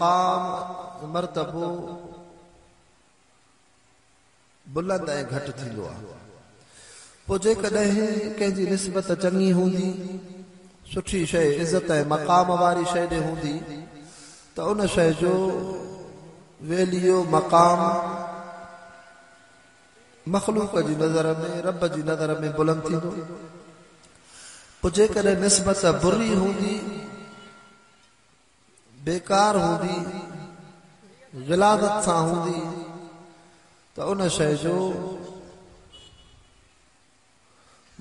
مقام مرتبو بلند ۽ گهٽ ٿيندو آهي. پوء جيڪڏهن ڪنهن جي نسبت چڱي هوندي، سٺي شيء عزت ۽ مقام واري شيء ڏي هوندي ته ان شيء جو ويليو، مقام، مخلوق جي نظر ۾ رب جي نظر ۾ بلند ٿيندو. پوء جيڪڏهن نسبت بري هوندي، بيڪار هوندي، غلاظت سان هوندي ته ان شيء جو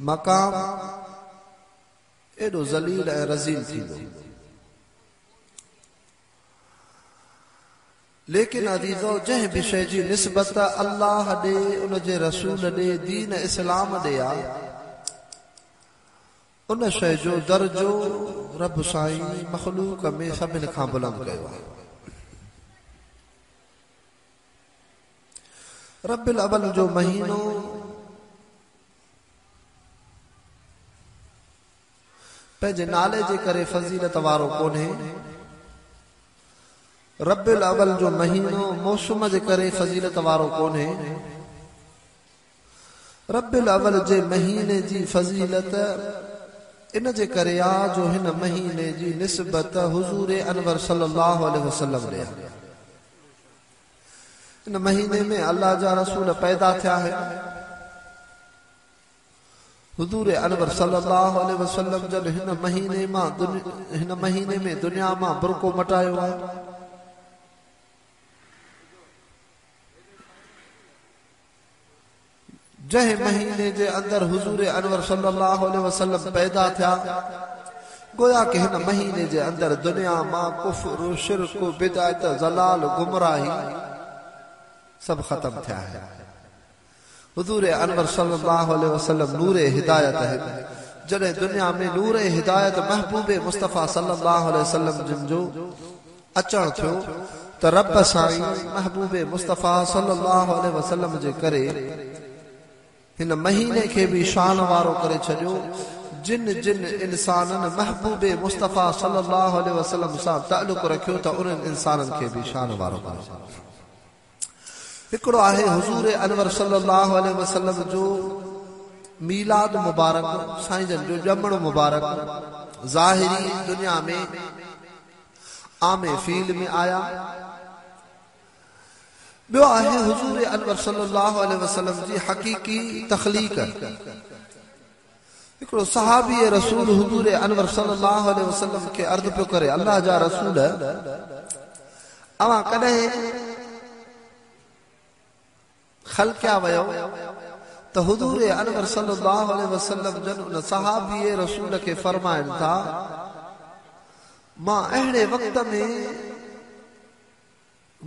مقام ايڏو ذليل ۽ رذيل ٿيندو. ليڪن عزيزو جنهن به شيء جي نسبت الله ڏي، ان جي رسول ڏي، دين اسلام ڏي آ، ان شيء جو درجو رب سائين مخلوق ۾ سڀن کان بلند ڪيو آهي. ربيع الاول جو مهينو پنهنجي نالي جي ڪري فضيلت وارو ڪونهي. ربيع الاول جو مهينو موسم جي ڪري فضيلت وارو ڪونهي. ربيع الاول جي مهيني جي فضيلت ان جي ڪري آ جو هن مهيني جي نسبت حضور انور صلي الله عليه وسلم ڏي آ. ان مهيني ۾ الله جا رسول پيدا ٿيا آهن. حضور انور صلي الله عليه وسلم جن هن مهيني مان هن مهيني ۾ دنيا مان برقعو مٽايو آ. جنهن مهيني جي اندر حضور انور صلي الله عليه وسلم پيدا ٿيا، گويا ڪه هن مهيني جي اندر دنيا مان ڪفر، شرڪ، بدعت، ضلال، گمراهي سڀ ختم ٿيا آهن. حضور انور صلي الله عليه وسلم نور هدايت آهن. جڏهن دنيا ۾ نور هدايت محبوب مصطفيٰ صلي الله عليه وسلم جن جو اچڻ ٿيو ته رب سائين محبوب مصطفيٰ صلي الله عليه وسلم جي ڪري هن مهيني کي به شان وارو ڪري ڇڏيو جن جن انسانن محبوب مصطفيٰ صلي الله عليه وسلم سان تعلق رکيو ته انهن انسانن کي به شان وارو ڪري ڇڏيو. هڪڙو آهي حضور انور صلي الله عليه وسلم جو ميلاد مبارڪ، سائين جن جو ڄمڻ مبارڪ، ظاهري دنيا ۾ عام فيل ۾ آيا. ٻيو آهي حضور انور صلي الله عليه وسلم جي حقيقي تخليق. هڪڙو صحابي رسول حضور انور صلي الله عليه وسلم کي عرض پيو ڪري، الله جا رسول اوهان ڪڏهن خلقيا ويو ته حضور انور صلي الله عليه وسلم جن ان صحابي رسول کي فرمائن ٿا، مان اهڙي وقت ۾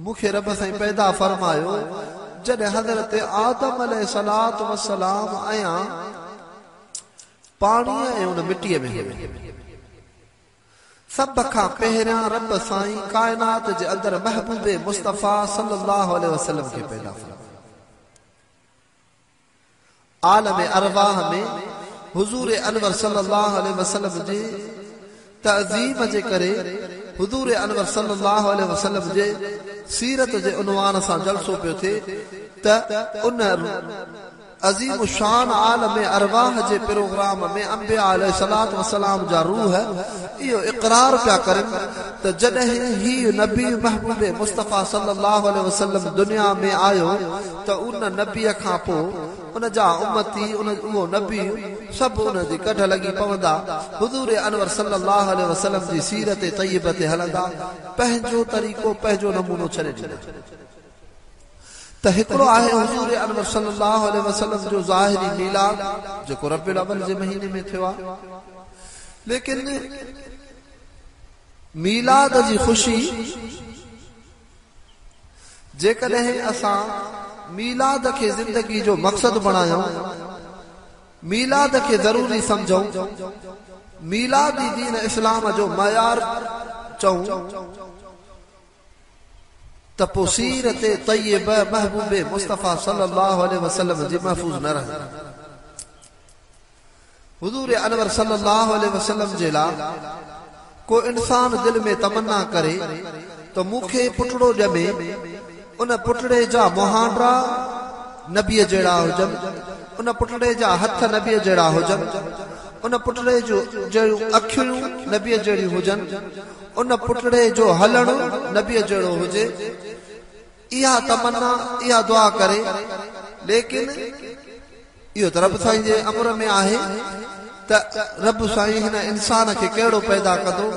مون کي رب سائين پيدا فرمايو جڏهن حضرت آدم عليه الصلوة والسلام اڃا پاڻيء ۽ ان مٽيء ۾ هيو. سڀ کان پهريان رب سائين ڪائنات جي اندر محبوب مصطفيٰ صلي الله عليه وسلم کي پيدا فرمايو. عالم ارواح ۾ حضور انور صلي الله عليه وسلم جي تعظيم جي ڪري حضور انور صلي الله عليه وسلم جي سيرت جي عنوان سان جلسو پيو ٿئي ته ان عظيم الشان عالم ارواح جي پروگرام ۾ انبياء عليه الصلوة والسلام جا روح اهو اقرار پيا ڪرن ته جڏهن هي نبي محبوب مصطفيٰ صلي الله عليه وسلم دنيا ۾ آيو ته ان نبيء کان پوء ان جا امتي ان اهو نبي سڀ ان جي ڪڍ لڳي پوندا، حضور انور صلي الله عليه وسلم جي سيرت طيبه تي هلندا، پنهنجو طريقو پنهنجو نمونو ڇڏي ڏيندا. ته هڪڙو آهي حضور انور صلي الله عليه وسلم جو ظاهري ميلاد جيڪو ربيع الاول جي مهيني ۾ ٿيو آهي ليڪن ميلاد جي خوشي جيڪڏهن اسان ميلاد کي زندگي جو مقصد بڻايون، ميلاد کي ضروري سمجهون، ميلاد ئي دين اسلام جو معيار چئون ته پوء سيرت طيبه محبوب مصطفيٰ صلي الله عليه وسلم جي محفوظ نه رهندي. حضور انور صلي الله عليه وسلم جي لاء ڪو انسان دل ۾ تمنا ڪري ته مون کي پٽڙو ڄمي، ان پٽڙي جا مهانڊا نبيء جهڙا هجن، ان پٽڙي جا هٿ نبيء جهڙا هجن، ان پٽڙي جون اکيون نبيء جهڙيون هجن، ان پٽڙي جو هلڻ نبيء جهڙو هجي. اها تمنا، اها دعا ڪري، ليڪن اهو ته رب سائين جي امر ۾ آهي ته رب سائين هن انسان کي ڪهڙو پيدا ڪندو،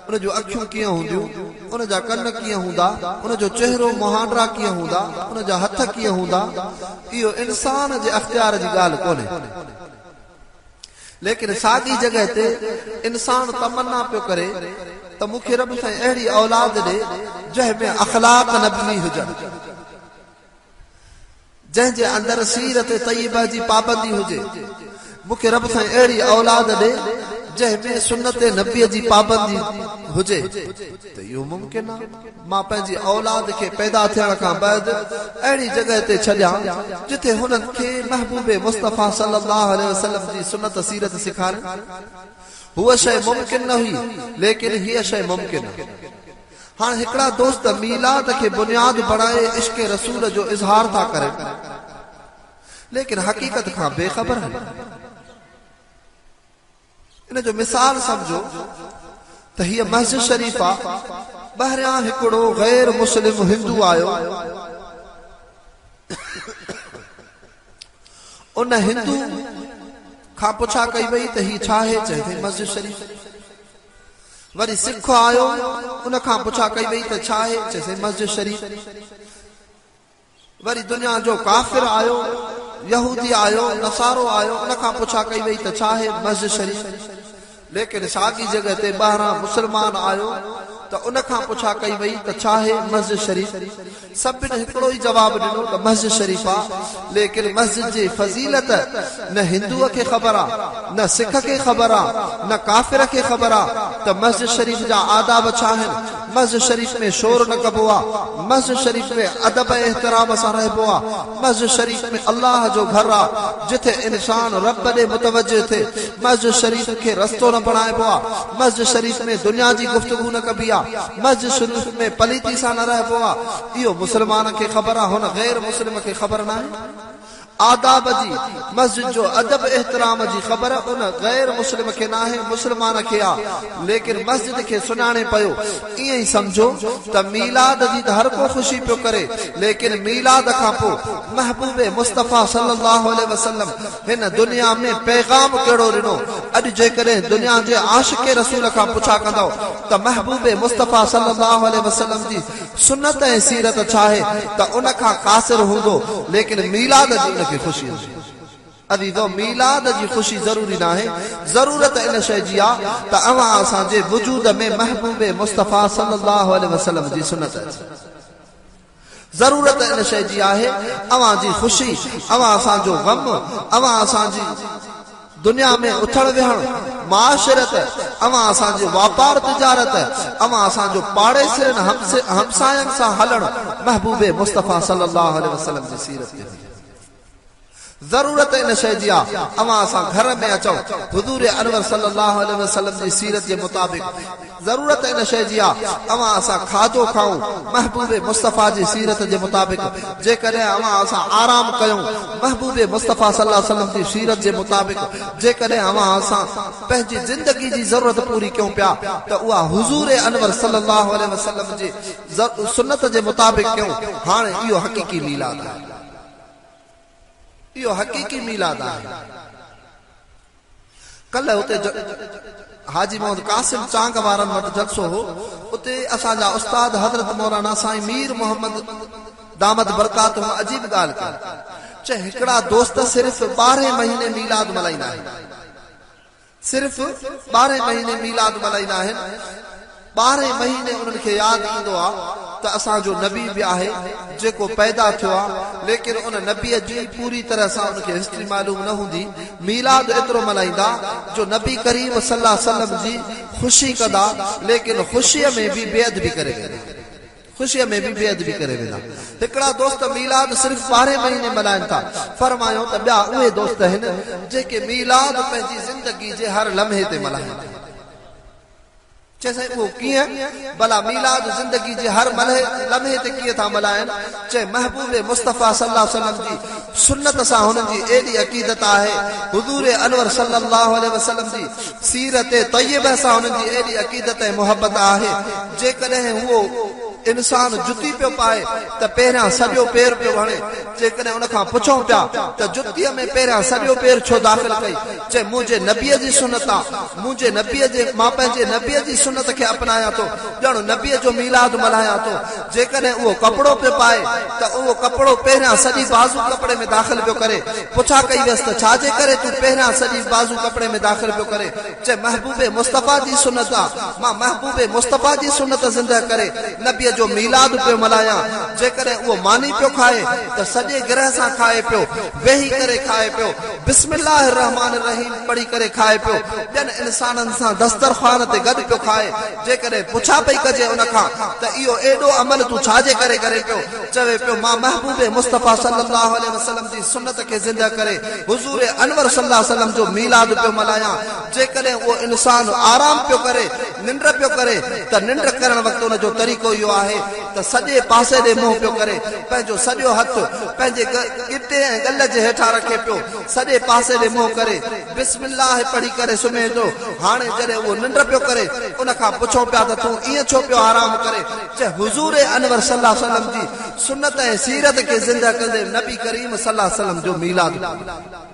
ان جون اکيون ڪيئن هونديون، ان جا ڪن ڪيئن هوندا، ان جو چهرو مهانڊا ڪيئن هوندا، ان جا هٿ ڪيئن هوندا، اهو انسان جي اختيار جي ڳالهه ڪونهي. ليڪن ساڳي جڳهه تي انسان تمنا پيو ڪري ته مون کي رب سائين اهڙي اولاد ڏي جنهن ۾ اخلاق نبوي هجن، جنهن جي اندر سيرت طيبه جي پابندي هجي، مون کي رب سائين اهڙي اولاد ڏي جنهن ۾ سنت نبي جي پابندي هجي ته اهو ممڪن آ مان پنهنجي اولاد کي پيدا ٿيڻ کان بعد اهڙي جڳهه تي ڇڏيان جتي هنن کي محبوب مصطفيٰ صلي الله عليه وسلم جي سنت سيرت سيکارين. هوء شيء ممڪن نه هئي ليڪن هيء شيء ممڪن آ. هاڻ هڪڙا دوست ميلاد کي بنياد بڻائي عشق رسول جو اظهار ٿا ڪرين ليڪن حقيقت کان بي خبر آهن. ان جو مثال سمجهو ته هيء مسجد شريف آ، ٻاهريان هڪڙو غير مسلم هندو آيو، ان هندو کان پڇا ڪئي وئي ته هي ڇا آهي؟ چيائين ته مسجد شريف. وري سک آيو، ان کان پڇا ڪئي وئي ته ڇا آهي؟ چيائين مسجد شريف. وري دنيا جو ڪافر آيو، يهودي آيو، نصارو آيو، ان کان پڇا ڪئي وئي ته ڇا آهي مسجد شريف؟ ليڪن ساڳي جڳهه تي ٻاهران مسلمان آيو ته ان کان پڇا ڪئي وئي ته ڇا آهي مسجد شريف؟ سڀن هڪڙو ئي جواب ڏنو ته مسجد شريف آ، ليڪن مسجد جي فضيلت نه هندوء کي خبر آ، نه سک کي خبر آ، نه ڪافر کي خبر آ ته مسجد شريف جا آداب ڇا آهن، مسجد شريف ۾ شور نه ڪبو آ، مسجد شريف ۾ ادب ۽ احترام سان رهبو آ، مسجد شريف ۾ الله جو گهر آ، جتي انسان رب ڏي متوجه ٿئي، مسجد شريف کي رستو نه بڻائبو آ، مسجد شريف ۾ دنيا جي گفتگو نه ڪبي آ، مسجد شريف ۾ پليتي سان نه رهبو آ، اهو مسلمان کي خبر آ، هن غير مسلم کي خبر ناهي. آداب جي، مسجد جو ادب احترام جي خبر ان غير مسلم کي ناهي، مسلمان کي آ، ليڪن مسجد کي سڃاڻي پيو. ائين ئي سمجهو ته ميلاد جي ته هر ڪو خوشي پيو ڪري، ليڪن ميلاد کان پو محبوب مصطفيٰ صلي الله عليه وسلم هن دنيا ۾ پيغام ڪهڙو ڏنو؟ اڄ جيڪڏهن دنيا جي عاشق رسول کان پڇا ڪندؤ ته محبوب مصطفيٰ صلي الله عليه وسلم جي سنت ۽ سيرت ڇا آهي ته ان کان قاصر هوندو، ليڪن ميلاد جي ان کي خوشي هوندي. عزيزو! ميلاد جي خوشي ضروري ناهي، ضرورت ان شيء جي آ ته اوهان اسان جي وجود ۾ محبوب مصطفيٰ صلي الله عليه وسلم جي سنت اچي. ضرورت ان شيء جي آهي اوهان جي خوشي، اوهان اسان جو غم، اوهان اسان جي دنيا ۾ اٿڻ ويهڻ، معاشرت، اوهان اسان جي واپار تجارت، اوهان اسان جو پاڙيسرين همساين سان هلڻ محبوب مصطفيٰ صلي الله عليه وسلم جي سيرت تي هجي. ضرورت ان شيء جي آ، اوهان اسان گهر ۾ اچون، حضور انور صلي الله عليه وسلم جي سيرت جي مطابق، ضرورت ان شيء جي آ، اوهان اسان کاڌو کائون، محبوب مصطفيٰ جي سيرت جي مطابق، جيڪڏهن اوهان اسان آرام ڪيون، محبوب مصطفيٰ صلي الله عليه وسلم جي سيرت جي مطابق، جيڪڏهن اوهان اسان پنهنجي زندگي جي ضرورت پوري ڪيون پيا ته اها حضور انور صلي الله عليه وسلم جي سنت جي مطابق ڪيون، هاڻي اهو حقيقي ميلاد آهي. اهو حقيقي ميلاد آهي. ڪلهه اتي حاجي محمد قاسم چانگ وارن وٽ جلسو هو، اتي اسان جا استاد حضرت مولانا سائين مير محمد دامت برڪاتهم عجيب ڳالهه ڪئي. چي هڪڙا دوست صرف ٻارهين مهيني ميلاد ملهائيندا آهن. صرف ٻارهين مهيني ميلاد ملهائيندا آهن، ٻارهين مهيني انهن کي ياد ايندو آ ته اسان جو نبي به آهي جيڪو پيدا ٿيو آ، ليڪن ان نبي جي پوري طرح سان ان کي هسٽري معلوم نه هوندي، ميلاد ايترو ملهائيندا جو نبي ڪريم صلي الله عليه وسلم جي خوشي ڪندا ليڪن خوشيء ۾ به بي ادبي ڪري ويندا. خوشيء ۾ به بي ادبي ڪري ويندا. هڪڙا دوست ميلاد صرف ٻارهين مهيني ملهائن ٿا. فرمايو ته ٻيا اهي دوست آهن جيڪي ميلاد پنهنجي زندگي جي هر لمحي تي ملهائن ٿا. چي سائين اهو ڪيئن؟ ڀلا ميلاد زندگي جي هر لمحي تي ڪيئن ٿا ملهائن؟ چي محبوب مصطفيٰ صلي الله عليه وسلم جي سنت سان هنن جي ايڏي عقيدت آهي، حضور انور صلي الله عليه وسلم جي سيرت طيبه سان هنن جي ايڏي عقيدت ۽ محبت آهي، جيڪڏهن اهو انسان جتي پيو پائي ته پهريان سڄو پير پيو هڻي، جيڪڏهن ان کان پڇون پيا ته جتيء ۾ پهريان سڄو پير ڇو داخل ڪئي؟ چي منهنجي نبيء جي سنت آ، منهنجي نبيء جي، مان پنهنجي نبيء جي سنت کي اپنايان ٿو، ڄڻ نبيء جو ميلاد ملهايان ٿو. جيڪڏهن اهو ڪپڙو پيو پائي ته اهو ڪپڙو پهريان سڄي بازو ڪپڙي ۾ داخل پيو ڪري. پڇا ڪئي ويس ته ڇا جي ڪري تون پهريان سڄي بازو ڪپڙي ۾ داخل پيو ڪري؟ چي محبوب مصطفيٰ جي سنت آ، مان محبوب مصطفيٰ جي سنت زنده ڪري نبيء جو ميلاد پيو ملهايان. جيڪڏهن اهو ماني پيو کائي ته سڄي گرهه سان کائي پيو، ويهي ڪري کائي پيو، بسم الله الرحمٰن الرحيم پڙهي ڪري کائي پيو، ٻين انسانن سان دسترخوان تي گڏ پيو کائي، جيڪڏهن پڇا پئي ڪجي ان کان ته اهو ايڏو عمل تون ڇا جي ڪري ڪرين پيو؟ چوي پيو مان محبوب مصطفيٰ صلي الله عليه وسلم جي سنت کي زنده ڪري حضور انور صلي الله عليه وسلم جو ميلاد پيو ملهايان. جيڪڏهن اهو انسان آرام پيو ڪري، ننڊ پيو ڪري ته ننڊ ڪرڻ وقت ان جو طريقو اهو آهي ته سڄي پاسي ڏي منهن پيو ڪري، پنهنجو سڄو هٿ پنهنجي ڳٽي ۽ ڳل جي هيٺان رکي پيو سڄي پاسي ڏي منهن ڪري بسم الله پڙهي ڪري سمهي ٿو. هاڻي جڏهن اهو ننڊ پيو ڪري ان کان پڇون پيا ته تون ائين ڇو پيو آرام ڪرين؟ چي حضور انور صلي الله عليه وسلم جي سنت ۽ سيرت کي زنده ڪندي نبي ڪريم صلي الله عليه وسلم جو ميلاد پيو ملهايان.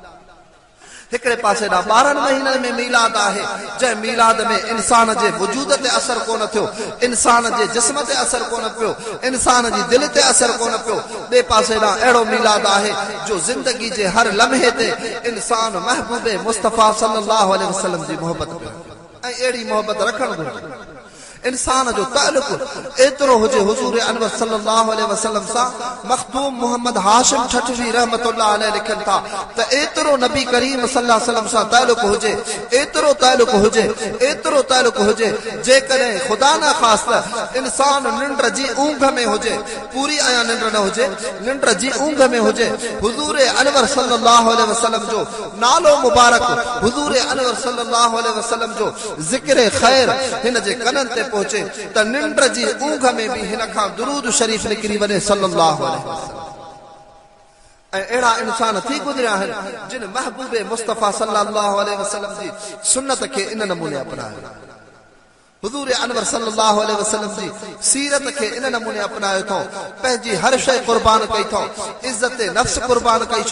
هڪڙي پاسي ڏانهن 12 مهينن ۾ ميلاد آهي، جنهن ميلاد ۾ انسان جي وجود تي اثر ڪونه ٿيو، انسان جي جسم تي اثر ڪونه پيو، انسان جي دل تي اثر ڪونه پيو، ٻئي پاسي ڏانهن اهڙو ميلاد آهي جو زندگي جي هر لمحي تي انسان محبوب مصطفيٰ صلي الله عليه وسلم جي محبت پيو رکي ۽ اهڙي محبت رکڻ گهرجي. انسان جو تعلق ايترو هجي حضور انور صلي الله عليه وسلم سان، مخدوم محمد هاشم ٺٽوي رحمة الله عليه لکن ٿا ته ايترو نبي ڪريم صلي الله عليه وسلم سان تعلق هجي، ايترو تعلق هجي، ايترو تعلق هجي، جيڪڏهن خدا نخواسته انسان ننڊ جي اونگهه ۾ هجي، پوري ايان ننڊ نه هجي، ننڊ جي اونگهه ۾ هجي، حضور انور صلي الله عليه وسلم جو نالو مبارڪ، حضور انور صلي الله عليه وسلم جو ذڪر خير هن جي ڪنن تي پهچي ته ننڊ جي اونگهه ۾ به هن کان درود شريف نڪري وڃي صلي الله عليه وسلم. ۽ اهڙا انسان ٿي گذريا آهن جن محبوب مصطفيٰ صلي الله عليه وسلم جي سنت کي ان نموني اپنايو. حضور انور صلي الله عليه وسلم جي سيرت کي ان نموني اپنايو اٿئون، پنهنجي هر شيء قربان ڪئي اٿئون، عزت نفس قربان ڪئي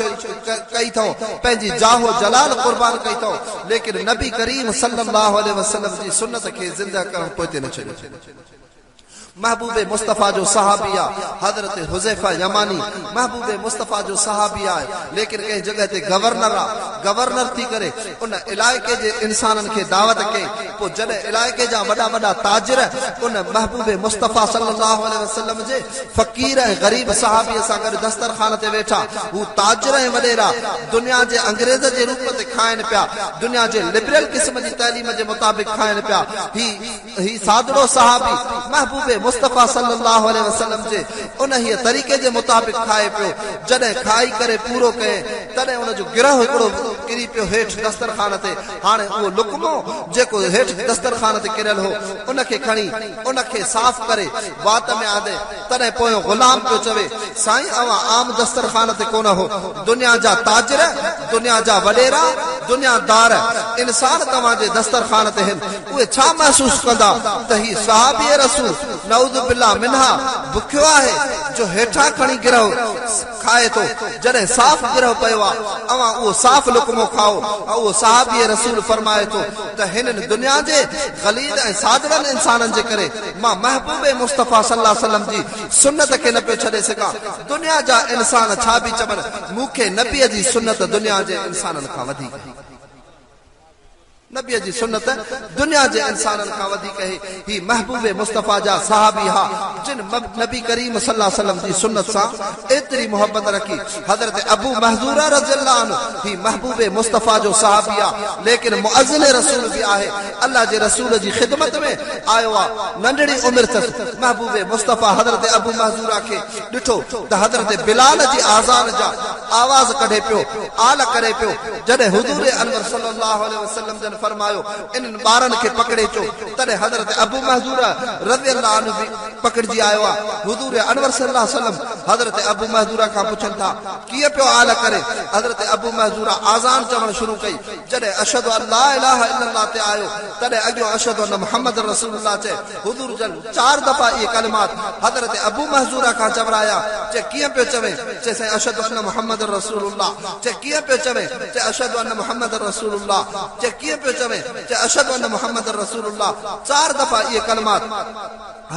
اٿئون، پنهنجي جاه و جلال قربان ڪئي اٿئون، ليڪن نبي ڪريم صلي الله عليه وسلم جي سنت کي زنده ڪرڻ پوئتي نه ڇڏيو. محبوب مصطفيٰ جو صحابي آ، حضرت حذيفه يماني محبوب مصطفيٰ جو صحابي آهي، ليڪن ڪنهن جڳهه تي گورنر آ، گورنر ٿي ڪري ان علائقي جي انسانن کي دعوت ڪئي، پوء جڏهن علائقي جا وڏا وڏا تاجر ان محبوب مصطفيٰ صلي الله عليه وسلم جي فقير ۽ غريب صحابي سان گڏ دسترخوان تي ويٺا، هو تاجر ۽ وڏيرا دنيا جي انگريز جي روپ تي کائن پيا، دنيا جي لبرل قسم جي تعليم جي مطابق کائن پيا، هي هي سادڙو صحابي محبوب مصطفيٰ صلّي اللّٰه عليه وسلّم جي انهيء طريقي جي مطابق کائي پيو، جڏهن کائي ڪري پورو ڪيائين، تڏهن ان جو گرهه هڪڙو ڪري پيو هيٺ دسترخوان تي، هاڻي اهو لقمو جيڪو هيٺ دسترخوان تي ڪريل هو، ان کي کڻي، ان کي صاف ڪري، وات ۾ آندي، تڏهن پويون غلام پيو چوي، سائين اوهان عام دسترخوان تي ڪونه هو، دنيا جا تاجر، دنيا جا وڏيرا، دنيا دار انسان توهان جي دسترخوان تي هن، اهي ڇا محسوس ڪندا ته هي صحابي رسول نعوذ بالله منها بکيو آهي جو هيٺان کڻي گرهه کائي ٿو، جڏهن صاف گرهه پيو آ، اوهان اهو صاف لقمو کائو ۽ اهو صحابي رسول فرمائي ٿو ته هنن دنيا جي غليظ ۽ سادڙن انسانن جي ڪري مان محبوب مصطفيٰ صلي الله عليه وسلم جي سنت کي نه پيو ڇڏي سگهان، دنيا جا انسان ڇا به چون، مون کي نبيء جي سنت دنيا جي انسانن کان وڌيڪ آهي. نبيء جي سنت دنيا جي انسانن کان وڌيڪ اهي. هي محبوب مصطفيٰ جا صحابي ها، جن نبي ڪريم صلي الله عليه وسلم جي سنت سان ايتري محبت رکي. حضرت ابو محذوره رضي الله عنه هي محبوب مصطفيٰ جو صحابي آ، ليڪن مؤذن رسول به آهي. الله جي رسول جي خدمت ۾ آيو آ. ننڍڙي عمر ٿس، محبوب مصطفيٰ حضرت ابو محذوره کي ڏٺو ته حضرت بلال جي آذان جا آواز ڪڍي پيو، آل ڪري پيو. جڏهن حضور انور صلي الله عليه وسلم جن فرمايو، انهن ٻارن کي پڪڙي اچو. تڏهن حضرت ابو محذوره رضي الله عنه به پڪڙجي آيو آ. حضور انور صلي الله عليه وسلم حضرت ابو محذوره کان پڇن ٿا، ڪيئن پيو آل ڪرين؟ حضرت ابو محذوره آذان چوڻ شروع ڪئي. جڏهن اشهد ان لا اله الا الله تي آيو، تڏهن اڳيون اشهد ان محمد رسول الله چئي، حضور جن چار دفعا اهي ڪلمات حضرت ابو محذوره کان چورايا، چي ڪيئن پيو چوين؟ چي سائين اشهد ان محمد رسول الله، چي ڪيئن پيو چوين؟ چي اشهد ان محمد رسول الله، چي ڪيئن پيو چوين؟ چي اشهد ان محمد رسول الله، چار دفعا اهي ڪلمات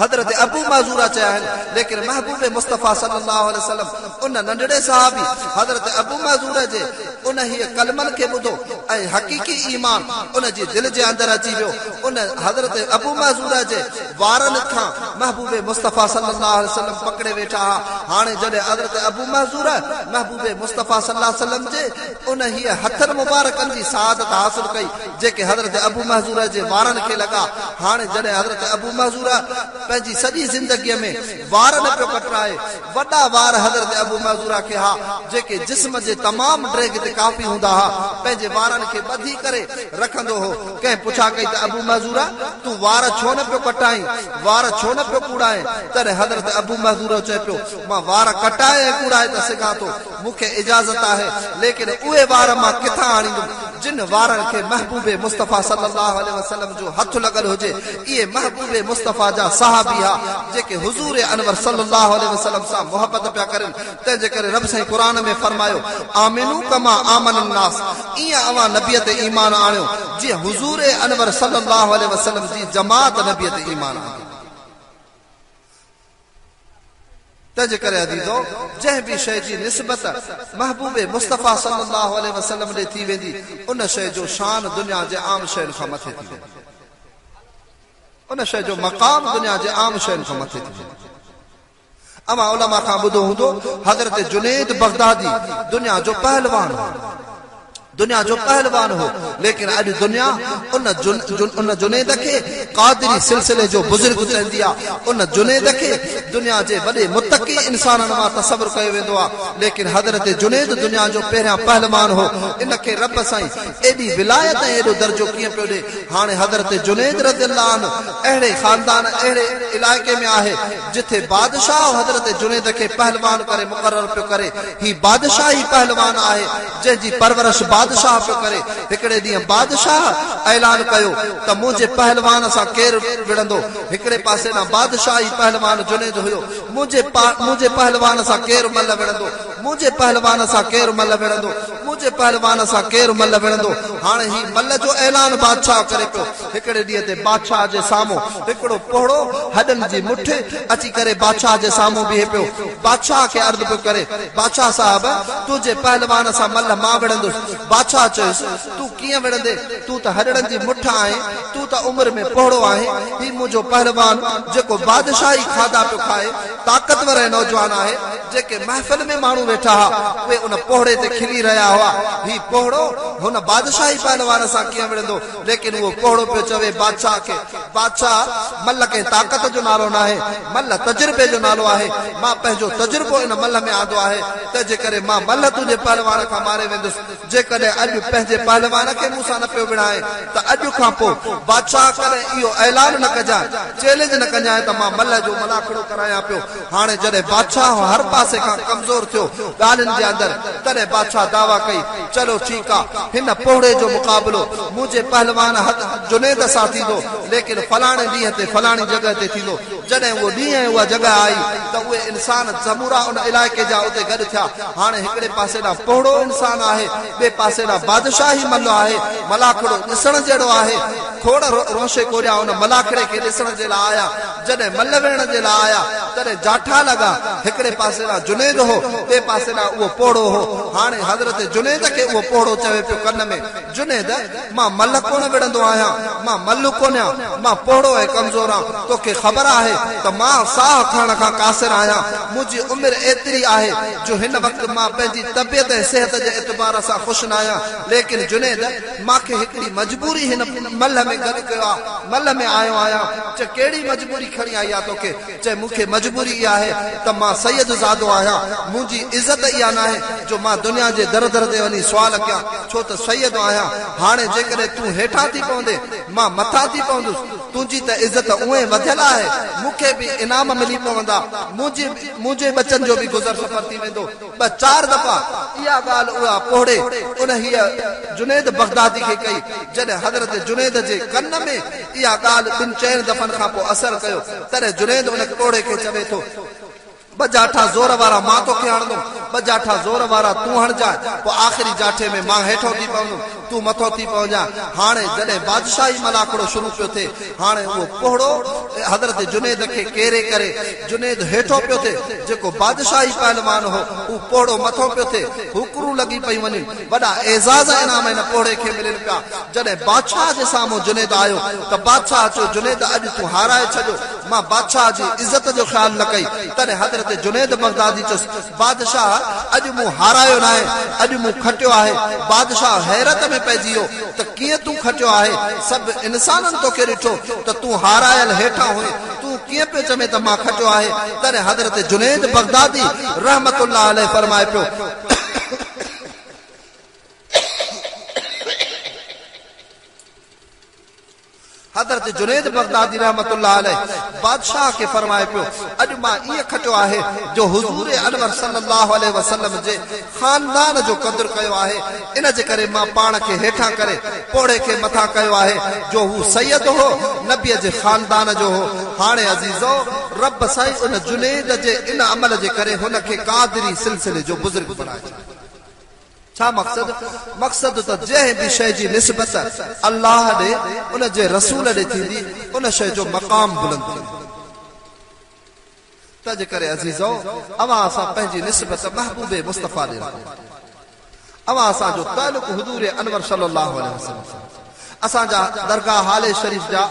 حضرت ابو محذوره چيا آهن، ليڪن محبوب مصطفيٰ صلي الله عليه وسلم ان ننڍڙي صحابي حضرت ابو محذوره جي انهيء ڪلمن کي ٻڌو ۽ حقيقي ايمان ان جي دل جي اندر اچي ويو. ان حضرت ابو محذوره جي وارن کان محبوب مصطفيٰ صلي الله عليه وسلم پڪڙي ويٺا ها. هاڻي جڏهن حضرت ابو محذوره محبوب مصطفيٰ صلي الله عليه وسلم جي انهيء هٿن مبارڪن جي سعادت حاصل ڪئي، جيڪي حضرت ابو محذوره جي وارن کي لڳا. هاڻي جڏهن حضرت ابو محذوره پنهنجي سڄي زندگيء ۾ وار نه پيو ڪٽرائي، وڏا وار حضرت ابو محذوره کي ها، جيڪي جسم جي تمام ڊيگهه تي ڪافي هوندا ها، پنهنجي وارن کي ٻڌي ڪري رکندو هو. ڪنهن پڇا ڪئي ته ابو محذوره! تون وار ڇو نه پيو ڪٽائين؟ وار ڇو نه پيو ڪوڙائين؟ تڏهن حضرت ابو محذوره چئي پيو، مان وار ڪٽائي ۽ ڪوڙائي ته سگهان ٿو، مون کي اجازت آهي، ليڪن اهي وار مان ڪٿان آڻيندم، جن وارن کي محبوب مصطفيٰ صلّي اللّٰه عليه وسلّم جو هٿ لڳل هجي، اهي محبوب مصطفيٰ جا صحابي ها، جيڪي حضور انور صلّي اللّٰه عليه وسلّم سان محبت پيا ڪرين، تنهن جي ڪري رب سائين قرآن ۾ فرمايو، آمنوا ڪما آمن الناس، ايئن اوهان نبيء تي ايمان آڻيو، جيئن حضور انور صلّي اللّٰه عليه وسلّم جي جماعت نبيء تي ايمان آندو. تنهنجي ڪري عزيزو! جنهن به شيء جي نسبت محبوب مصطفيٰ صلّي اللّٰه عليه وسلّم ڏي ٿي ويندي، ان شيء جو شان دنيا جي عام شين کان مٿي ٿي ويندو. ان شيء جو مقام دنيا جي عام شين کان مٿي ٿي ويندو. اوهان علماء کان ٻڌو هوندو، حضرت جنيد بغدادي دنيا جو پهلوان هو. دنيا جو پهلوان هو، ليڪن اڄ دنيا ان ان جنيد کي قادري سلسلي جو بزرگ چوندي آ، ان جنيد کي دنيا جي وڏي متقي انسانن مان تصور ڪيو ويندو آ، ليڪن حضرت جنيد دنيا جو پهريان پهلوان هو، ان کي رب سائين ايڏي ولايت ۽ ايڏو درجو ڪيئن پيو ڏي، هاڻي حضرت جنيد رضي الله عنه اهڙي خاندان اهڙي علائقي ۾ آهي، جٿي بادشاهه حضرت جنيد کي پهلوان ڪري مقرر پيو ڪري، هي بادشاهي پهلوان آهي، جنهن جي پرورش بادشاهه پيو ڪري. هڪڙي ڏينهن بادشاهه اعلان ڪيو ته منهنجي پهلوان سان ڪير وڙهندو؟ هڪڙي پاسي ڏانهن بادشاهي پهلوان جنيد هيو. منهنجي منهنجي پهلوان سان ڪير ملهه وڙهندو؟ منهنجي پهلوان سان ڪير ملهه وڙهندو؟ منهنجي پهلوان سان ڪير ملهه وڙهندو؟ هاڻي هي ملهه جو اعلان بادشاهه ڪري پيو. هڪڙي ڏينهن تي بادشاهه جي سامهون هڪڙو پوڙهو هڏن جي مٺ اچي ڪري بادشاهه جي سامهون بيهي پيو. بادشاهه کي عرض پيو ڪري، بادشاهه صاحب! تنهنجي پهلوان سان ملهه مان وڙهندس. بادشاهه چيس، تون ڪيئن وڙهندين؟ تون ته هڏڙن جي مٺ آهين، تون ته عمر ۾ پوڙهو آهين. هي منهنجو پهلوان جيڪو بادشاهي کاڌا پيو کائي، طاقتور ۽ نوجوان آهي. جيڪي محفل ۾ ماڻهو ويٺا ها، اهي ان پوڙهي تي کلي رهيا هئا. هي پوڙهو هن بادشاهي پهلوان سان ڪيئن وڙهندو؟ ليڪن اهو پوڙهو پيو چوي بادشاهه کي، بادشاهه! ملهه ڪنهن طاقت جو نالو ناهي، ملهه تجربي جو نالو آهي. مان پنهنجو تجربو ان ملهه ۾ آندو آهي، تنهنجي ڪري مان ملهه تنهنجي پهلوان کان ماري ويندس. جيڪڏهن اڄ پنهنجي پهلوان کي مون سان نه پيو وڙهائين ته اڄ کان پوء بادشاهه ڪڏهن اهو اعلان نه ڪجانء، چئلينج نه ڪجانء ته مان ملهه جو ملاکڙو ڪرايان پيو. هاڻي جڏهن بادشاهه هر پاسي کان ڪمزور ٿيو ڳالهين جي اندر، تڏهن بادشاهه دعويٰ ڪئي، چلو ٺيڪ آ، هن پوڙهي جو مقابلو منهنجي پهلوان جنيد سان ٿيندو، ليڪن فلاڻي ڏينهن تي فلاڻي جڳهه تي ٿيندو. جڏهن اهو ڏينهن ۽ اها جڳهه آئي ته اهي انسان سمورا ان علائقي جا اتي گڏ ٿيا. هاڻي هڪڙي پاسي ڏانهن پوڙهو انسان آهي، ٻئي پاسي ڏانهن بادشاهي ملهه آهي، ملاکڙو ڏسڻ جهڙو آهي. کوڙ رونشي ڪوريا ان ملاکڙي کي ڏسڻ جي لاء آيا. جڏهن ملهه وڙهڻ جي لاء آيا، تڏهن جاٺا لڳا. هڪڙي پاسي ڏانهن جنيد هو، ٻئي پاسي ڏانهن اهو پوڙهو هو. هاڻي حضرت جنيد کي اهو پوڙهو چوي پيو ڪن ۾، جنيد! مان ملهه ڪونه وڙهندو آهيان، مان ملهه ڪونهيان، مان پوڙهو ۽ ڪمزور آن. توکي خبر آهي ته مان ساهه کڻڻ کان قاصر آهيان. منهنجي عمر ايتري آهي جو هن وقت مان پنهنجي طبيعت ۽ صحت جي اعتبار سان خوش ناهيان. ليڪن جنيد! مان کي هڪڙي مجبوري هن ملهه ۾ گڏ ڪيو آ، ملهه ۾ آيو آهيان. چئه ڪهڙي مجبوري کڻي آئي آ توکي؟ چئه مون کي مجبوري. مجبوري اها آهي ته مان سيد زادو آهيان، منهنجي عزت اها ناهي جو مان دنيا جي در در تي وڃي سوال ڪيان، ڇو ته سيد آهيان. هاڻي جيڪڏهن تون هيٺان ٿي پوندين، مان مٿان ٿي پوندس. تنهنجي ته عزت اونئين وڌيل آهي، مون کي به انعام ملي پوندا، منهنجي منهنجي ٻچن جو به گذر سفر ٿي ويندو. ٻه چار دفعا اها ڳالهه اها پوڙهي انهيء جنيد بغدادي کي ڪئي، جڏهن حضرت جنيد جي ڪن ۾ اها ڳالهه ٻن چئن دفعن کان پوء اثر ڪيو، تڏهن جنيد ان پوڙهي کي چوي ٿو. ٻه جاٺا زور وارا مان توکي هڻندم، ٻه جاٺا زور وارا تون هڻجانء، پوء آخري جاٺي ۾ مان هيٺو ٿي پوندم، تون مٿو ٿي پوجانء. هاڻي جڏهن بادشاهي ملاکڙو شروع پيو ٿئي، هاڻي اهو پوڙهو حضرت جنيد کي ڪيري ڪري، جنيد هيٺو پيو ٿئي، جيڪو بادشاهي پهلوان هو، هو پوڙهو مٿو پيو ٿئي، هوڪرون لڳي پيون وڃن، وڏا اعزاز ۽ انعام هن پوڙهي کي ملن پيا. جڏهن بادشاهه جي سامهون جنيد آيو ته بادشاهه چيو، جنيد اڄ تون هارائي ڇڏيو. مان بادشاهه جي عزت جو خيال نه ڪئي. تڏهن حضرت جنيد بغدادي چيس، بادشاهه! اڄ مون هارايو ناهي، اڄ مون کٽيو آهي. بادشاهه حيرت ۾ پئجي ويو ته ڪيئن تون کٽيو آهي؟ سڀ انسانن توکي ڏٺو ته تون هارايل هيٺان هئين، تون ڪيئن پيو چوين ته مان کٽيو آهي؟ تڏهن حضرت جنيد بغدادي رحمة الله عليه فرمائي پيو. حضرت جنيد بغدادي رحمة الله عليه بادشاهه کي فرمائي پيو، اڄ مان ائين کٽيو آهي جو حضور انور صلي الله عليه وسلم جي خاندان جو قدر ڪيو آهي، ان جي ڪري مان پاڻ کي هيٺان ڪري پوڙهي کي مٿان ڪيو آهي جو هو سيد هو، نبي جي خاندان جو هو. هاڻي عزيزو! رب سائين ان جنيد جي ان عمل جي ڪري هن کي قادري سلسلي جو بزرگ بڻائي ڇڏيو. ڇا مقصد؟ مقصد ته جنهن به شيء جي نسبت الله ڏي، ان جي رسول ڏي ٿيندي، ان شيء جو مقام بلند ٿيندو. تنهنجي ڪري عزيزؤ! اوهان اسان پنهنجي نسبت محبوب مصطفيٰ ڏي رکو. اوهان اسان جو تعلق حضور انور صلي الله عليه وسلم سان. اسان جا درگاهه هالي شريف جا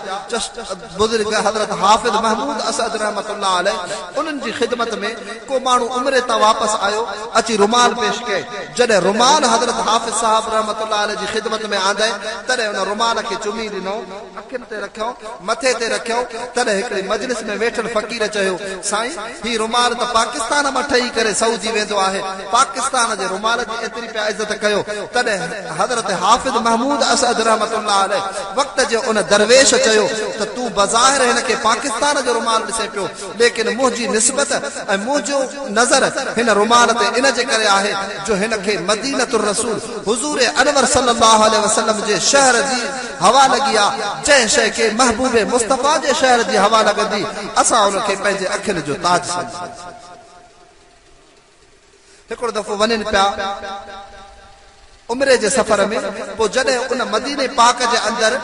بزرگ حضرت حافظ محمود اسعد رحمة الله عليه انهن جي خدمت ۾ ڪو ماڻهو عمري تان واپس آيو اچي رومال پيش ڪئي جڏهن رومال حضرت حافظ صاحب رحمة الله عليه جي خدمت ۾ آندائين تڏهن ان رومال کي چمي ڏنو اکين تي رکيو مٿي تي رکيو تڏهن هڪڙي مجلس ۾ ويٺل فقير چيو سائين هي رومال ته پاڪستان مان ٺهي ڪري سعودي ويندو آهي پاڪستان جي رومال جي ايتري پيا عزت ڪيو تڏهن حضرت حافظ محمود اسعد رحمة الله عليه وقت جي ان درويش چيو ته تون بظاهر هن کي پاڪستان جو رومال ڏسين پيو ليڪن منهنجي نسبت ۽ منهنجو نظر هن رومال تي ان جي ڪري آهي جو هن کي مدينة الرسول حضور انور صلي الله عليه وسلم جي شهر جي هوا لڳي آ جنهن شيء کي محبوب مصطفيٰ جي شهر جي هوا لڳندي اسان ان کي پنهنجي اکين جو تاج سمجهنداسين. هڪڙو دفعو وڃن پيا عمري جي سفر ۾ پوء جڏهن ان مديني پاڪ جي اندر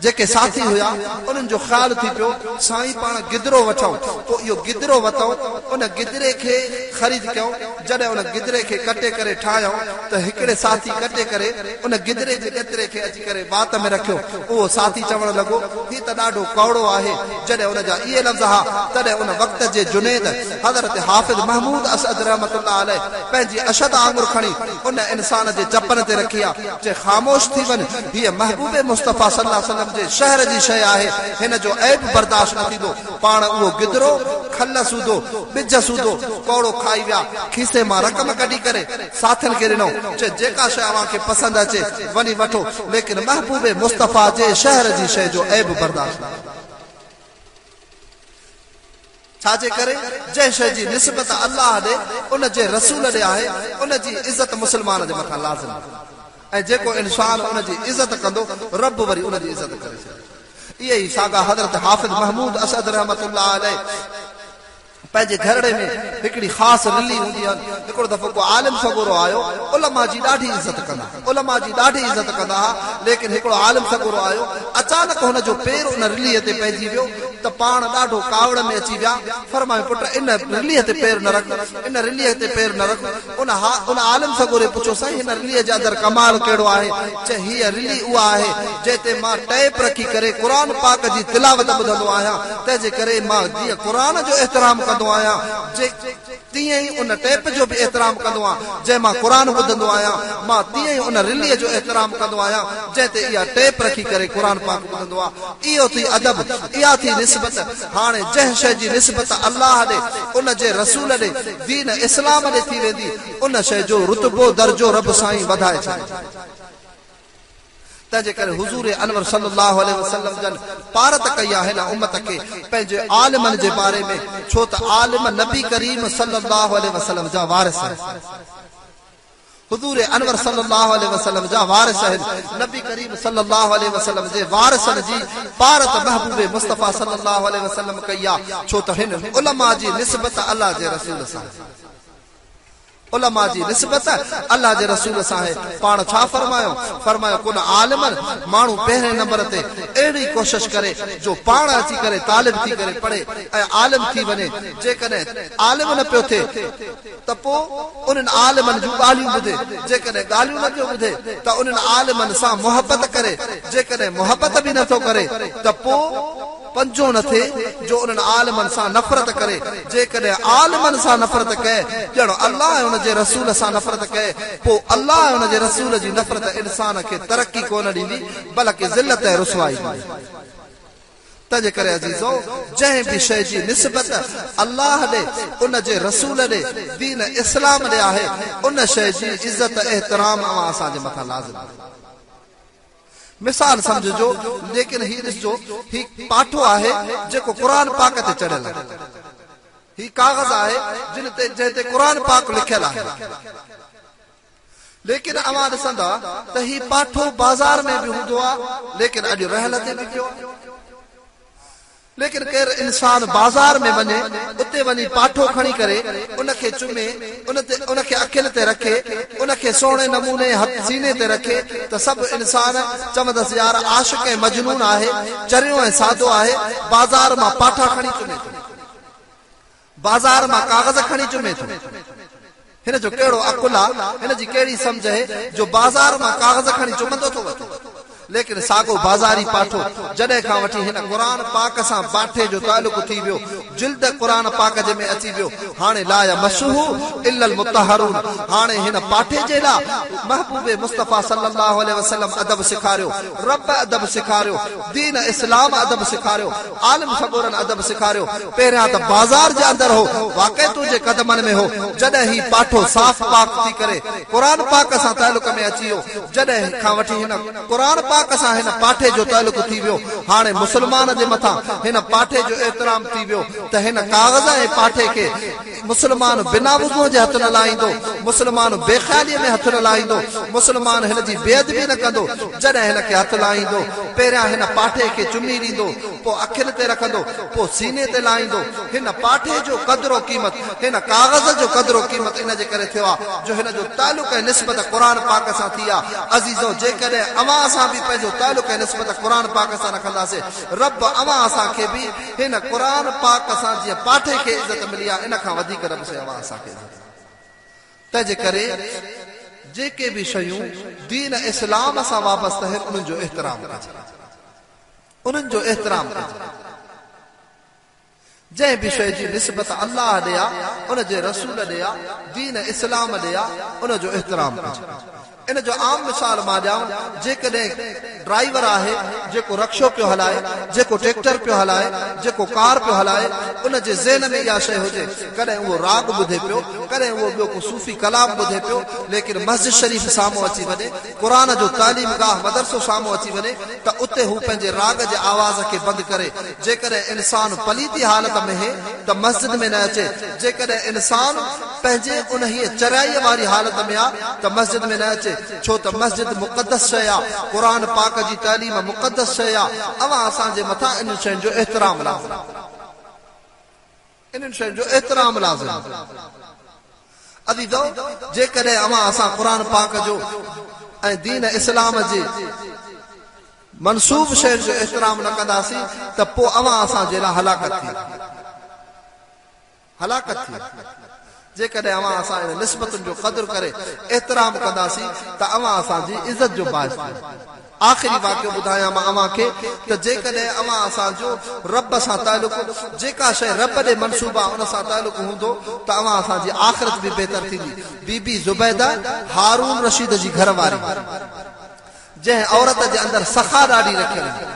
جيڪي ساٿي هيا انهن جو خيال ٿي پيو سائين پاڻ گدرو وٺون پوء اهو گدرو وتئون ان گدري کي خريد ڪيائون جڏهن ان گدري کي ڪٽي ڪري ٺاهيائون ته هڪڙي ساٿي ڪٽي ڪري ان گدري جي ڳتري کي اچي ڪري وات ۾ رکيو. اهو ساٿي چوڻ لڳو، هي ته ڏاڍو ڪؤڙو آهي. جڏهن ان جا اهي لفظ ها، تڏهن ان وقت جي جنيد حضرت حافظ محمود اسعد رحمة الله عليه پنهنجي اشهد آڱر کڻي ان انسان جي چپن تي رکي ها، چي خاموش ٿي وڃ، هيء محبوب مصطفيٰ صلي الله عليه وسلم جي شهر جي شيء آهي، هن جو عيب برداشت نه ٿيندو. پاڻ اهو گدرو کل سوڌو، ٻج سوڌو، ڪؤڙو کائي ويا. کيسي مان رقم ڪڍي ڪري ساٿين کي ڏنو، چي جيڪا شيء اوهان کي پسند اچي، وڃي وٺو، ليڪن محبوب مصطفيٰ جي شهر جي شيء جو عيب برداشت نه ڪندو. ڇا جي ڪري؟ جنهن شيء جي نسبت الله ڏي، ان جي رسول ڏي آهي، ان جي عزت مسلمان جي مٿان لازم آهي ۽ جيڪو انسان ان جي عزت ڪندو، رب وري ان جي عزت ڪري ڇڏيندو. اهي ئي ساڳا حضرت حافظ محمود اسعد رحمة الله عليه پنهنجي گهرڙي ۾ هڪڙي خاص رلي هوندي هئن. هڪڙو دفعو ڪو عالم سڳورو آيو، علماء جي ڏاڍي عزت ڪندا ها، علماء جي ڏاڍي عزت ڪندا ها، ليڪن هڪڙو عالم سڳورو آيو، اچانڪ هن جو پير ان رليء تي پئجي ويو ته پاڻ ڏاڍو ڪاوڙ ۾ اچي ويا، فرمايو پٽ ان رليء تي پير نه رک، ان رليء تي پير نه رک. ان ان عالم سڳوري پڇيو سائين هن رليء جي اندر ڪمال ڪهڙو آهي؟ چي هيء رلي اها آهي جنهن تي مان ٽيپ رکي ڪري قرآن پاڪ جي تلاوت ٻڌندو آهيان، تنهن جي ڪري مان جيئن قرآن جو احترام ڪندو آهيان، جي تيئن ئي ان ٽيپ جو به احترام ڪندو آهيان، جنهن مان قرآن ٻڌندو آهيان. مان تيئن ئي ان رليء جو احترام ڪندو آهيان، جنهن تي اها ٽيپ رکي ڪري قرآن پاڪ ٻڌندو آهيان. اهو ٿي ادب، اها ٿي نسبت. هاڻي جنهن شيء جي نسبت الله ڏي، ان جي رسول ڏي، دين اسلام ڏي ٿي ويندي، ان شيء جو رتبو، درجو رب سائين وڌائي ڇڏيندو. تنهن جي ڪري حضور انور صلي الله عليه وسلم جن پارت ڪئي آهي هن امت کي پنهنجي عالمن جي باري ۾ ڇو ته عالم نبي ڪريم صلي الله عليه وسلم جا وارث آهن. حضور انور صلي الله عليه وسلم جا وارث آهن. نبي ڪريم صلي الله عليه وسلم جي وارثن جي پارت محبوب مصطفيٰ صلي الله عليه وسلم ڪئي آهي ڇو ته هن علماء جي نسبت الله جي رسول سان آهي. علماء جي نسبت الله جي رسول سان آهي، پاڻ ڇا فرمايو؟ فرمايو ڪن عالمن، ماڻهو پهرين نمبر تي اهڙي ڪوشش ڪري جو پاڻ اچي ڪري طالب ٿي ڪري پڙهي ۽ عالم ٿي وڃي، جيڪڏهن عالم نه پيو ٿئي ته پوء انهن عالمن جون ڳالهيون ٻڌي، جيڪڏهن ڳالهيون نه پيو ٻڌي ته انهن عالمن سان محبت ڪري، جيڪڏهن محبت به نه ٿو ڪري ته پوء. پنجون نه ٿئي جو انهن عالمن سان نفرت ڪري، جيڪڏهن عالمن سان نفرت ڪئي ڄڻ الله ۽ ان جي رسول سان نفرت ڪئي، پوء الله ۽ ان جي رسول جي نفرت انسان کي ترقي ڪونه ڏيندي بلڪ ذلت ۽ رسوائي ڏيندي. تنهنجي ڪري عزيزو! جنهن به شيء جي نسبت الله ڏي، ان جي رسول ڏي، دين اسلام ڏي آهي، ان شيء جي عزت احترام اوهان اسان جي مٿان لازم آهي. مثال سمجهجو، ليڪن هي ڏسجو، هي پاٺو آهي جيڪو قرآن پاڪ تي چڙهيل آهي. هي ڪاغذ آهي جن تي جنهن تي قرآن پاڪ لکيل آهي. ليڪن اوهان ڏسندا ته هي پاٺو بازار ۾ به هوندو آهي، ليڪن اڄ رحل تي به پيو آهي. ليڪن ڪير انسان بازار ۾ وڃي، اتي وڃي پاٺو کڻي ڪري، ان کي چمي، ان تي ان کي اکين تي رکي، ان کي سهڻي نموني هٿ سيني تي رکي ته سڀ انسان چوندس يار عاشق ۽ مجنون آهي، چريو ۽ سادو آهي، بازار مان پاٺا کڻي چمي ٿو. بازار مان ڪاغذ کڻي چمي ٿو. هن جو ڪهڙو عقل آ، هن جي ڪهڙي سمجهه اهي جو بازار مان ڪاغذ کڻي چمندو ٿو وتي. ليڪن ساڳو بازاري پاٺو جڏهن کان وٺي هن قرآن پاڪ سان باٺي جو تعلق ٿي ويو، جلد قرآن پاڪ جي ۾ اچي ويو، هاڻي لا يمسه الا المطهرون، هاڻي هن پاٺي جي لا محبوب مصطفيٰ صلي الله عليه وسلم ادب سيکاريو، رب ادب سيکاريو، دين اسلام ادب سيکاريو، عالم سڳورن ادب سيکاريو، پهريان ته بازار جي اندر هو، واقعي تنهنجي قدمن ۾ هو، جڏهن هي پاٺو صاف پاڪ ٿي ڪري قرآن پاڪ سان تعلق ۾ اچي ويو، جڏهن کان وٺي هن قرآن پاڪ سان هن پاٺي جو تعلق ٿي ويو، هاڻي مسلمان جي مٿان هن پاٺي جو احترام ٿي ويو ته هن ڪاغذ ۽ پاٺي کي مسلمان بنا وضوء جي هٿ نه لائيندو، مسلمان بي خياليء ۾ هٿ نه لائيندو، مسلمان هن جي بي ادبي نه ڪندو، جڏهن هن کي هٿ لائيندو، پهريان هن پاٺي کي چمي ڏيندو، پوء اکين تي رکندو، پوء سيني تي لائيندو، هن پاٺي جو قدر و قيمت، هن ڪاغذ جو قدر و قيمت ان جي ڪري ٿيو آهي جو هن جو تعلق ۽ نسبت قرآن پاڪ سان ٿي آهي. عزيزو! جيڪڏهن اوهان اسان به پنهنجو تعلق ۽ نسبت قرآن پاڪ سان رکنداسين، رب اوهان اسان کي به هن قرآن پاڪ سان جيئن پاٺي کي عزت ملي آهي ان کان وڌيڪ رب سائين اوهان اسان کي عزت ڏيندو. تنهنجي ڪري جيڪي به شيون دين اسلام سان وابسته آهن انهن جو احترام ڪجي. انهن جو احترام ڪجي. جنهن به شيء جي نسبت الله ڏي آ، ان جي رسول ڏي آ، دين اسلام ڏي آ، ان جو احترام ڪجي. ان جو عام مثال مان ڏيان، جيڪڏهن ڊرائيور آهي، جيڪو رڪشو پيو هلائي، جيڪو ٽريڪٽر پيو هلائي، جيڪو ڪار پيو هلائي، ان جي ذهن ۾ اها شيء هجي، ڪڏهن اهو راڳ ٻڌي پيو، ڪڏهن اهو ٻيو ڪو صوفي ڪلام ٻڌي پيو، ليڪن مسجد شريف سامهون اچي وڃي، قرآن جو تعليم گاهه مدرسو سامهون اچي وڃي ته اتي هو پنهنجي راڳ جي آواز کي بند ڪري. جيڪڏهن انسان پليتي حالت ۾ هي ته مسجد ۾ نه اچي. جيڪڏهن انسان پنهنجي انهيء چريائيء واري حالت ۾ آ ته مسجد ۾ نه اچي. ڇو ته مسجد مقدس شيء آ. قرآن پاڪ جي تعليم مقدس شيء آ. اوهان اسان جي مٿان انهن شين جو احترام لازم آ. انهن شين جو احترام لازم آهي. عزيزو! جيڪڏهن اوهان اسان قرآن پاڪ جو ۽ دين اسلام جي منسوب شين جو احترام نه ڪنداسين ته پوء اوهان اسان جي لاء هلاڪت ٿي ويندي. هلاڪت ٿي ويندي. جيڪڏهن اوهان اسان انهن نسبتن جو قدر ڪري احترام ڪنداسين ته اوهان اسان جي عزت جو باعث ٿيندو. آخري واقعو ٻڌايان مان اوهان کي ته جيڪڏهن اوهان اسان جو رب سان تعلق جيڪا شيء رب ڏي منسوب آهي ان سان تعلق هوندو ته اوهان اسان جي آخرت به بهتر ٿيندي. بي بي زبيده هارون رشيد جي گهر واري. جنهن عورت جي اندر سخا ڏاڍي رکيل هئي.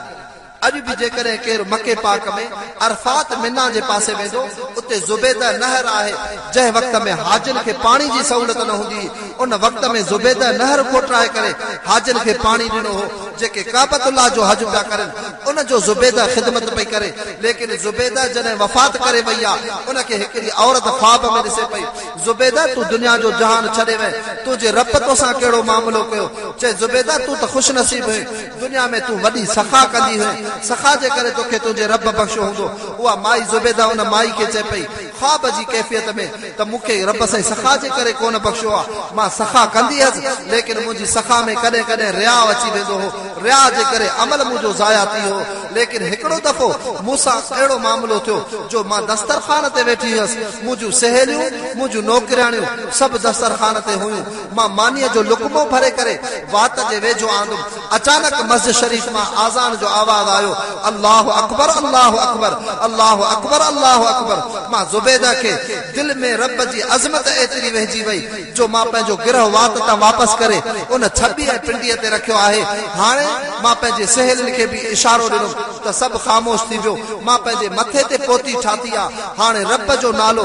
اڄ به جيڪڏهن ڪير مڪي پاڪ ۾ عرفات منيٰ جي پاسي ويندو، اتي زبيده نهر آهي، جنهن وقت ۾ حاجين کي پاڻي جي سهولت نه هوندي هئي، ان وقت ۾ زبيده نهر کوٽرائي ڪري حاجين کي پاڻي ڏنو هو، جيڪي ڪعبة الله جو حج پيا ڪرن، ان جو زبيده خدمت پئي ڪري، ليڪن زبيده جڏهن وفات ڪري وئي آ، ان کي هڪڙي عورت خواب ۾ ڏسي پئي، زبيده تون دنيا جو جهان ڇڏي وئين، تنهنجي رب توسان ڪهڙو معاملو ڪيو؟ چئي زبيده تون ته خوش نصيب هئين، دنيا ۾ تون وڏي سخا ڪندي هئين، سخا جي ڪري توکي تنهنجي رب بخشيو هوندو. اها مائي زبيده ان مائي کي چئي پئي، خواب جي ڪيفيت ۾، ته مون کي رب سائين سخا جي ڪري ڪونه بخشيو آ، مان سخا ڪندي هيس، ليڪن منهنجي سخا ۾ ڪڏهن ڪڏهن رياء اچي ويندو هو، رياء جي ڪري عمل منهنجو ضايع ٿي ويو هو، ليڪن هڪڙو دفعو مون سان اهڙو معاملو ٿيو جو مان دسترخوان تي ويٺي هيس، منهنجون سهيليون، منهنجون نوڪرياڻيون سڀ دسترخوان تي هيون، مان مانيء جو لقمو ڀري ڪري وات جي ويجهو آندم، اچانڪ مسجد شريف مان آذان جو آواز آيو، الله اڪبر الله اڪبر الله اڪبر الله اڪبر، مان زبيده کي دل ۾ رب جي عظمت ايتري وهجي وئي جو مان پنهنجو گرهه وات تان واپس ڪري ان ڇٻي ۽ پنڊيء تي رکيو آهي، هاڻي مان پنهنجي سهيلين کي به اشارو ڏنم ته سڀ خاموش ٿي ويو، مان پنهنجي مٿي تي پوتي ٺاهي آ، هاڻي رب جو نالو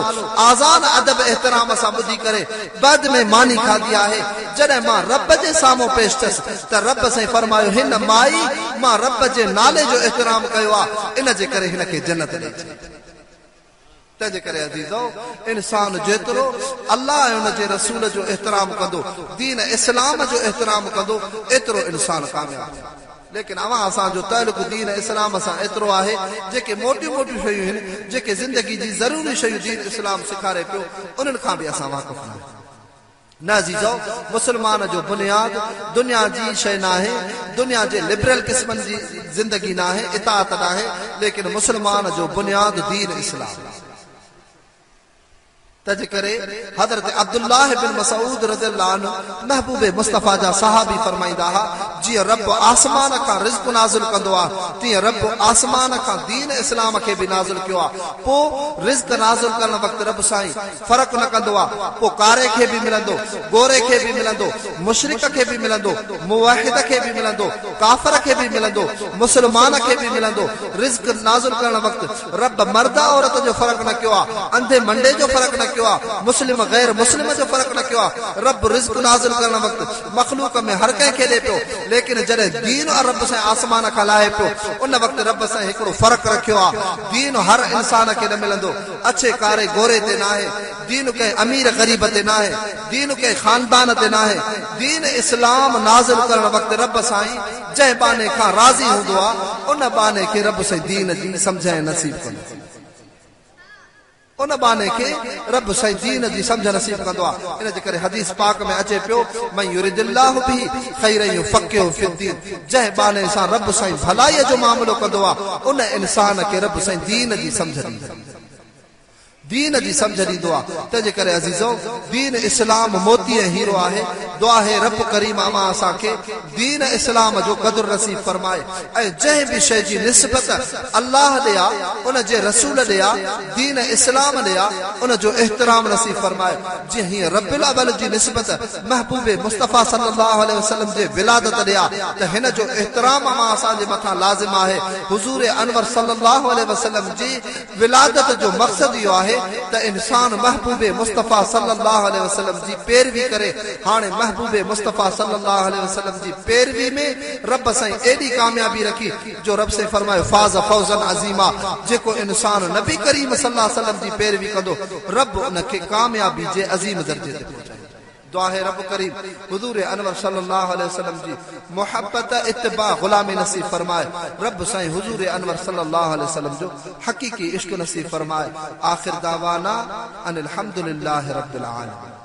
آذان ادب احترام سان ٻڌي ڪري بعد ۾ ماني کاڌي آهي، جڏهن مان رب جي سامهون پيش ٿيس ته رب سائين فرمايو هن مائي مان رب جي نالي جو احترام ڪيو آ، ان جي ڪري هن کي جنت ڏئي ڇڏي. تنهن جي ڪري عزيزو! انسان جيترو الله ۽ ان جي رسول جو احترام ڪندو، دين اسلام جو احترام ڪندو، ايترو انسان ڪامياب ٿيندو. ليڪن اوهان اسان جو تعلق دين اسلام سان ايترو آهي، جيڪي موٽيون موٽيون شيون هن، جيڪي زندگي جي ضروري شيون دين اسلام سيکاري پيو، انهن کان به اسان واقف ناهيون. نه عزيزو! مسلمان جو بنياد دنيا جي شيء ناهي، دنيا جي لبرل قسمن جي زندگي ناهي، اطاعت ناهي، ليڪن مسلمان جو بنياد دين اسلام آهي. تنهنجي ڪري حضرت عبدالله بن مسعود رضي الله عنه محبوب مصطفيٰ جا صحابي فرمائيندا ها، جيئن رب آسمان کان رزق نازل ڪندو آهي، تيئن رب آسمان کان دين اسلام کي به نازل ڪيو آهي، پوء رزق نازل ڪرڻ وقت رب سائين فرق نه ڪندو آ، پوء ڪاري کي به ملندو، گوري کي به ملندو، مشرڪ کي به ملندو، موحد کي به ملندو، ڪافر کي به ملندو، مسلمان کي به ملندو، رزق نازل ڪرڻ وقت رب مرد عورت جو فرق نه ڪيو آ، انڌي منڊي جو فرق نه ڪيو آ، مسلم غير مسلم جو فرق نه ڪيو آ، رب رزق نازل ڪرڻ وقت مخلوق ۾ هر ڪنهن کي ڏي پيو، ليڪن جڏهن دين رب سائين آسمان کان لاهي پيو، ان وقت رب سائين هڪڙو فرق رکيو آ، دين هر انسان کي نه ملندو، اڇي ڪاري گوري تي ناهي، دين ڪنهن امير غريب تي ناهي، دين ڪنهن خاندان تي ناهي، دين اسلام نازل ڪرڻ وقت رب سائين جنهن ٻانهي کان راضي هوندو آ، ان ٻانهي کي رب سائين دين جي سمجهه ۽ نصيب ڪندو آ. ان ٻانهي کي رب سائين دين جي سمجهه نصيب ڪندو آ. ان جي ڪري حديث پاڪ ۾ اچي پيو، من يرد الله به خيرا يفقهه في الدين جنهن ٻانهي سان رب سائين ڀلائيء جو معاملو ڪندو آ، ان انسان کي رب سائين دين جي سمجهه ڏيندو آ. دين جي سمجهه ڏيندو آ. تنهنجي ڪري عزيزو! دين اسلام موتي ۽ هيرو آهي. دعا آهي رب ڪريم اوهان اسان کي دين اسلام جو قدر نصيب فرمائي ۽ جنهن به شيء جي نسبت الله ڏي آ، ان جي رسول ڏي آ، دين اسلام ڏي آ، ان جو احترام نصيب فرمائي. جيئن هيء ربيع الاول جي نسبت محبوب مصطفيٰ صلي الله عليه وسلم جي ولادت ڏي آ ته هن جو احترام اوهان اسان جي مٿان لازم آهي. حضور انور صلي الله عليه وسلم جي ولادت جو مقصد اهو آهي ته انسان محبوب مصطفيٰ صلي الله عليه وسلم جي پيروي ڪري. هاڻي محبوب مصطفيٰ صلي الله عليه وسلم جي پيروي ۾ رب سائين ايڏي ڪاميابي رکي جو رب سائين فرمايو فاز فوزا عظيما جيڪو انسان نبي ڪريم صلي الله عليه وسلم جي پيروي ڪندو رب ان کي ڪاميابي جي عظيم درجي تي پهچائيندو. دعا آهي رب ڪريم حضور انور صلي الله عليه وسلم جي محبت اتباع غلامي نصيب فرمائي رب سائين حضور انور صلي الله عليه وسلم جو حقيقي عشق نصيب فرمائي آخر دعوانا ان الحمدلله رب العالمين.